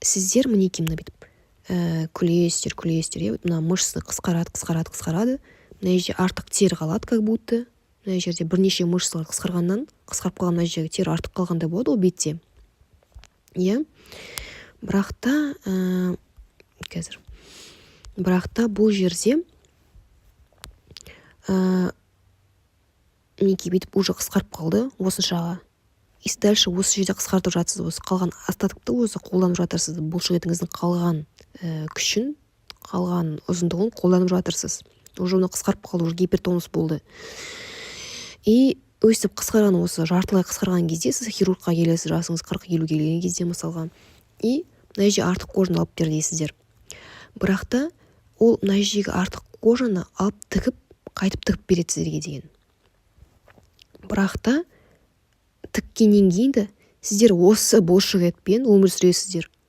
Сіздер, мінекей, мына бүйтіп күлесіздер, күлесіздер, иә. Мына мышца қысқарады, қысқарады, қысқарады. Мына жерде артық тері қалады, как будто мына жерде бірнеше мышцалар қысқарғаннан қысқарып қалған, мына жерге тері артық қалғандай болады ғой бетте, иә. Бірақ та қазір, бірақ та бұл жерде мінекей, бүйтіп уже қысқарып қалды осыншаға. И дальше осы жерде қысқартып жатсыз, осы қалған остатокты осы қолданып жатырсыз, бұлшық қалған күшін, қалған ұзындығын қолданып жатырсыз. Уже оны қысқарып қалды, уже гипертонус болды. И өстіп қысқарған, осы жартылай қысқарған кезде сіз хирургқа келесіз, жасыңыз 40-50-ге келген кезде, мысалға. И мына жерде артық кожаны алып бер дейсіздер. Бірақ та ол мына жердегі артық кожаны алып, тігіп, қайтып тігіп береді сіздерге деген. Бірақ та тіккеннен кейін де сіздер осы бұлшық етпен өмір сүресіздер.